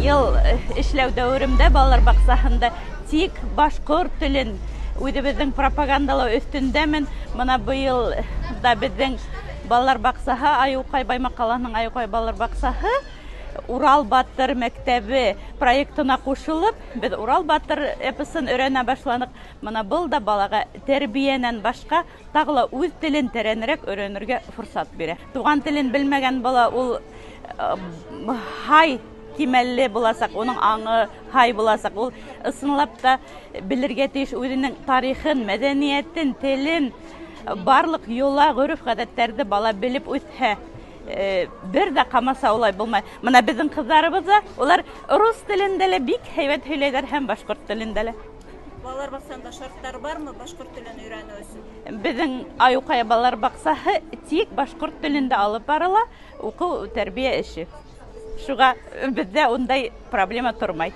Йыл эшләү дәүеремдә балалар баҡсаһында тик башҡорт телен үҙебеҙҙең пропагандалау өҫтөндәмен. Бына быйыл да беҙҙең балалар баҡсаһы Айыуҡай, Баймаҡ ҡалаһының Айыуҡай балалар баҡсаһы Урал батыр мәктәбе проектына ҡушылып, беҙ Урал батыр эпосын өйрәнә башланыҡ. Бына был да балаға тәрбиәнән башҡа тағы ла үҙ телен тәрәнерәк өйрәнергә форсат бирә. Туған телен белмәгән бала ул һай кимәлле буласаҡ, уның аңы һай буласаҡ. Ул ысынлап та белергә тейеш үҙенең тарихын, мәҙәниәтен, телен, барлыҡ йола, ғөрөф-ғәҙәттәрҙе бала белеп үҫһә, бер ҙә ҡамасаулай булмай. Бына беҙҙең ҡыҙҙарыбыҙ ҙа, улар рус телендә лә бик һәйбәт һөйләйҙәр һәм башҡорт телендә лә. Балалар баҡсаһында шарттар бармы башҡорт телен өйрәнеү өсөн? Беҙҙең Айыуҡая балалар баҡсаһы тик башҡорт телендә алып барыла уҡыу тәрбиә эше. Шуға беҙҙә ундай проблема тормай.